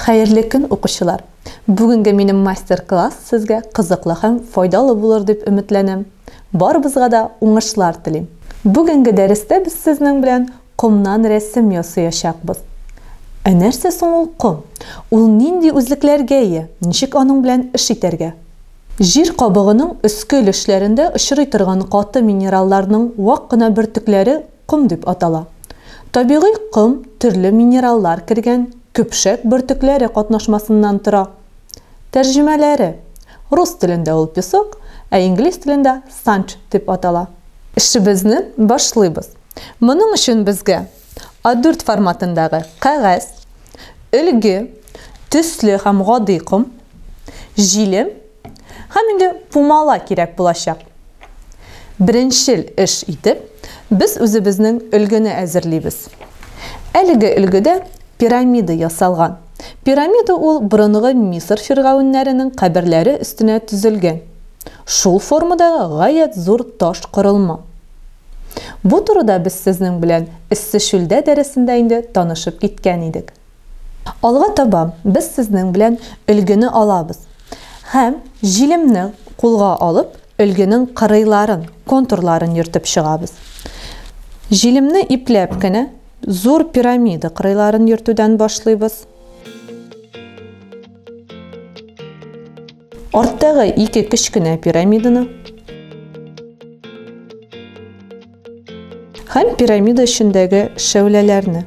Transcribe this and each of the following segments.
Хәерле көн, укучылар! Бүгенге минем мастер-класс сезгә кызыклы һәм файдалы булыр дип өметләнәм. Барыбызга да уңышлар телим. Бүгенге дәрестә без сезнең белән комнан рәсем ясыячакбыз. Ә нәрсә соң ул ком? Ул нинди үзлекләргә ия? Ничек аның белән эш итәргә? Җир кабыгының өске өлешләрендә очрый торган каты минералларның вак кына бөртекләре ком дип атала. Табигый ком төрле минераллар кергән көпшәк бөртекләре катнашмасыннан тора. Тәрҗемәләре. Рус телендә ул песок, ә инглиз телендә санч дип атала. Эшебезне башлыйбыз. Моның өчен безгә А4 форматындагы кәгазь, өлге, төсле һәм гади ком, җилем һәм инде пумала кирәк булачак. Беренчел эш итеп, без үзебезнең өлгене әзерлибез. Әлеге өлгедә пирамида ясалган. Пирамида ул борынгы Мисыр фиргавеннәренең каберләре өстенә төзелгән. Шул формадагы гаять зур таш корылма. Бу турыда без сезнең белән Эссе чүлдә дәресендә инде танышып киткән идек. Алга таба без сезнең белән өлгене алабыз һәм җилемне кулга алып, өлгенең кырыйларын, контурларын йөртеп чыгабыз. Җилемне ипләп кенә зур пирамида кырыйларын йөртүдән башлыйбыз. Арттагы ике кечкенә пирамиданы һәм пирамида эчендәге шәүләләрне.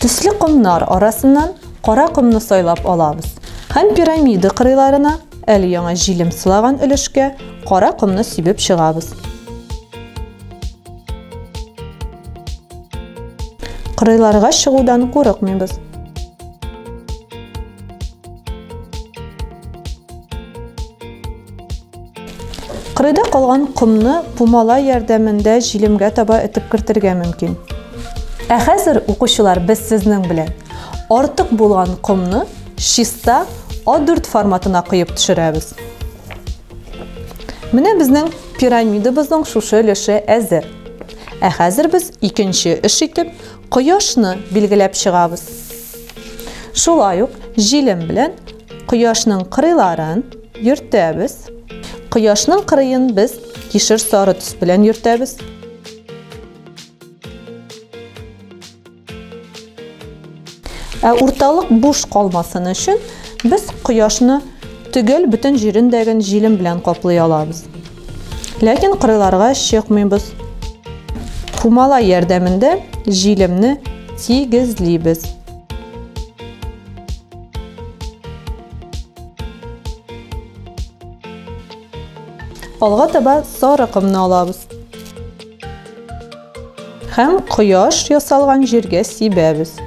Төсле комнар арасыннан кара комны сайлап алабыз һәм пирамида кырыйларына, әле яңа җилем сылаган өлешкә кара комны сибеп чыгабыз. Кырыйларга чыгудан курыкмыйбыз. Кырыйда калган комны пумала ярдәмендә җилемгә таба этеп кертергә мөмкин. Ә хәзер, укучылар, без сезнең белән артык булган комны чиста А4 форматына коеп төшерәбез. Менә безнең пирамидабызның шушы өлеше әзер. Ә хәзер без икенче эш итеп кояшны билгеләп чыгабыз. Шулай ук җилем белән кояшның кырыйларын йөртәбез. Кояшның кырыен без кишер сары төс белән йөртәбез. Ә урталык буш калмасын өчен без кояшны төгәл бөтен җирендәген җилем белән каплый алабыз. Ләкин кырыйларга чыкмыйбыз. Пумала ярдәмендә җилемне тигезлибез. Алга таба сары комны алабыз. Һәм кояш ясалган җиргә сибәбез.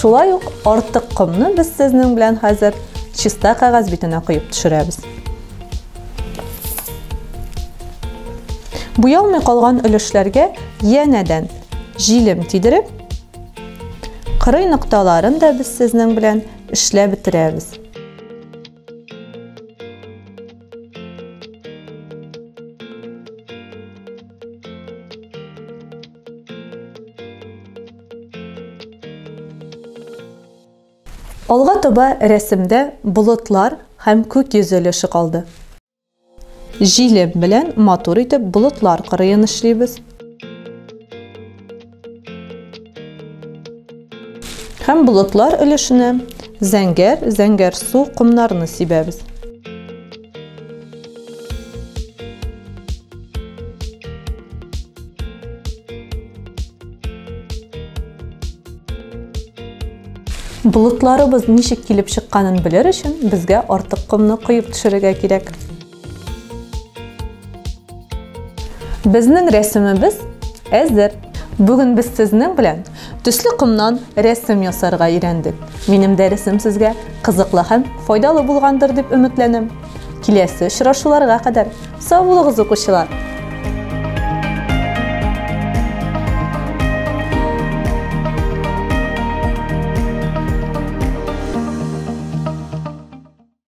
Шулай ук артык комны без сезнең белән хәзер чиста кәгазь битенә коеп төшерәбез. Буялмый калган өлешләргә янәдән җилем тидереп, кырый нокталарын да без сезнең белән эшләп бетерәбез. Алга таба рәсемдә болытлар һәм күк йөзе өлеше калды. Җилем белән матур итеп болытлар кырыен эшлибез. Һәм болытлар өлешенә зәңгәр, зәңгәр су комнарны сибәбез. Болытларыбыз ничек килеп чыкканын белер өчен безгә артык комны коеп төшерергә кирәк. Безнең рәсемебез әзер. Бүген без сезнең белән төсле комнан рәсем ясарга өйрәндек. Минем дәресем сезгә кызыклы һәм файдалы булгандыр дип өметләнәм. Киләсе очрашуларга кадәр сау булыгыз, укучылар!